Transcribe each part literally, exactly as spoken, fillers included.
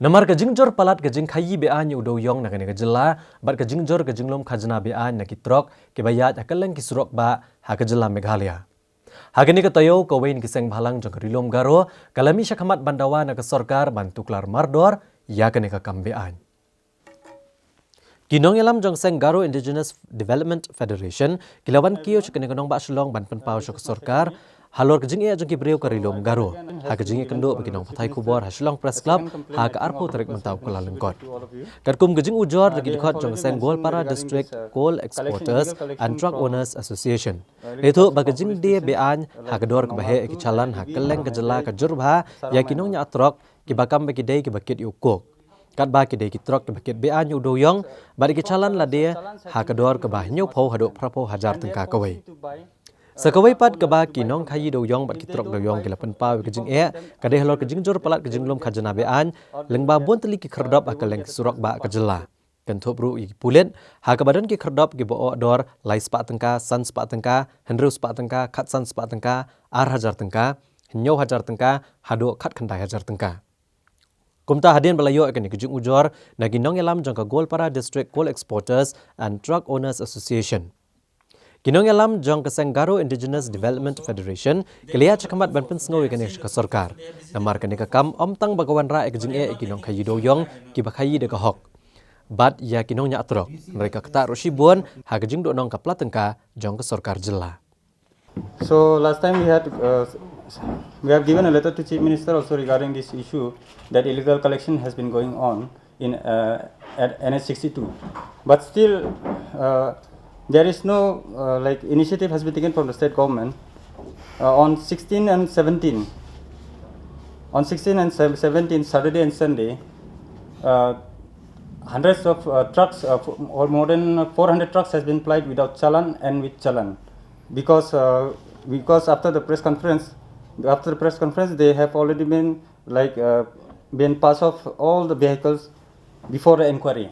Namar ka jingjur palat ka jingkhaïi be-aiñ u dewïong na kane ka jylla, bad ka jingjur ka jinglum khajna be-aiñ na ki trok kiba ïaid ha kylleng ki surok bah ha ka jylla Meghalaya. Ha kane ka taïew kawei na ki seng bhalang jong ka Ri-lum Garo ka la mih shakhmat ban dawa na ka sorkar ban tuklar mardor ïa kane ka kam be-aiñ. Ki nongïalam jong seng Garo Indigenous Development Federation ki la wan kiew sha kane ka nongbah Shillong ban pynpaw sha ka sorkar halor ka jingeh jong ki briew ka Ri-lum Garo, ha ka jingïakynduh bad ki nongpathai khubor ha Shillong Press Club ha ka arphew tarik mynta u Kyllalyngkot. Katkum ka jingujor da ki dkhot jong ka seng Goalpara District Coal Exporters and Truck Owners Association, la ïathuh ba ka jingdie be-aiñ ha ka dor kaba heh ïa ki challan ha kylleng ka jylla ka jur bha ïa ki nongñiah trok kiba kam ba ki dei kiba kit ïa u coke, katba ki dei ki trok kiba kit be-aiñ ïa u dewïong, bad ïa ki challan la die ha ka dor kaba hynñiewphew haduh phraphew hajar tyngka kawei. Sa kawei pat kaba ki nongkhaïi dewïong bad ki trok dewïong ki la pynpaw ïa ka jingeh ka dei halor ka jingjur palat ka jinglum khajna be-aiñ, lyngba bun tylli ki khyrdop ha kylleng ki surok bah ka jylla. Kynthup ruh ïa ki pulit, ha kaba don ki khyrdop kiba oh dor lai spah tyngka, san spah tyngka, hynriew spah tyngka, khatsan spah tyngka, ar hajar tyngka, hynñiew hajar tyngka, haduh khatkhyndai hajar tyngka. Kumta hadien ba la ïoh ïa kane ka jingujor na ki nongïalam jong ka Goalpara District Coal Exporters and Truck Owners Association, ki nongïalam jong ka seng Garo Indigenous Development Federation ki la ïaid shakhmat ban pynsngew ïa kane sha ka sorkar. Namar kane ka kam ym tang ba ka wanrah ïa ka jingeh ïa ki nongkhaïi dewïong kiba khaïi da ka hok, bad ïa ki nongñiah trok, hynrei ka ktah ruh shibun ha ka jingduhnong ka pla tyngka jong ka sorkar jylla. So last time we had, uh, we have given a letter to Chief Minister also regarding this issue, that illegal collection has been going on in, uh, at N H sixty-two. But still, uh, there is no, uh, like, initiative has been taken from the state government. Uh, on sixteen and seventeen, on sixteen and sev- seventeen, Saturday and Sunday, uh, hundreds of, uh, trucks, uh, f- or more than four hundred trucks has been plied without challan and with challan. Because, uh, because after the press conference, after the press conference, they have already been, like, uh, been pass off all the vehicles before the inquiry.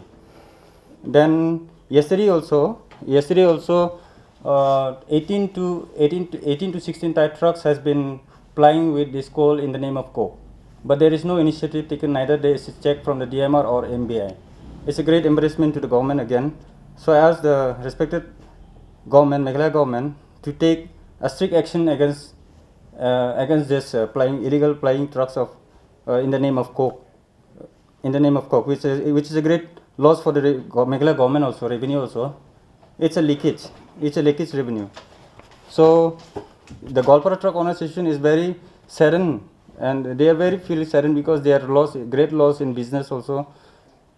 Then yesterday also, yesterday also, uh, eighteen to eighteen to eighteen to sixteen tire trucks has been plying with this coal in the name of coke. But there is no initiative taken, neither there is a check from the D M R or M B I. It's a great embarrassment to the government again. So I ask the respected government, Meghalaya government, to take a strict action against, uh, against this, uh, plying, illegal plying trucks of, uh, in the name of coke, in the name of coke, which is, which is a great loss for the re- go- Meghalaya government also, revenue also. It's a leakage. It's a leakage revenue. So the Goalpara Truck Owners Association is very saddened, and they are very feel saddened because they are loss, great loss in business also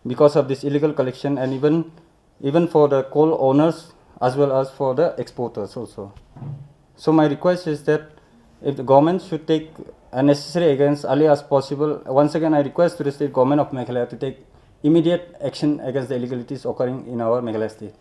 because of this illegal collection, and even even for the coal owners as well as for the exporters also. So my request is that if the government should take a necessary against early as possible, once again I request to the state government of Meghalaya to take immediate action against the illegalities occurring in our Meghalaya state.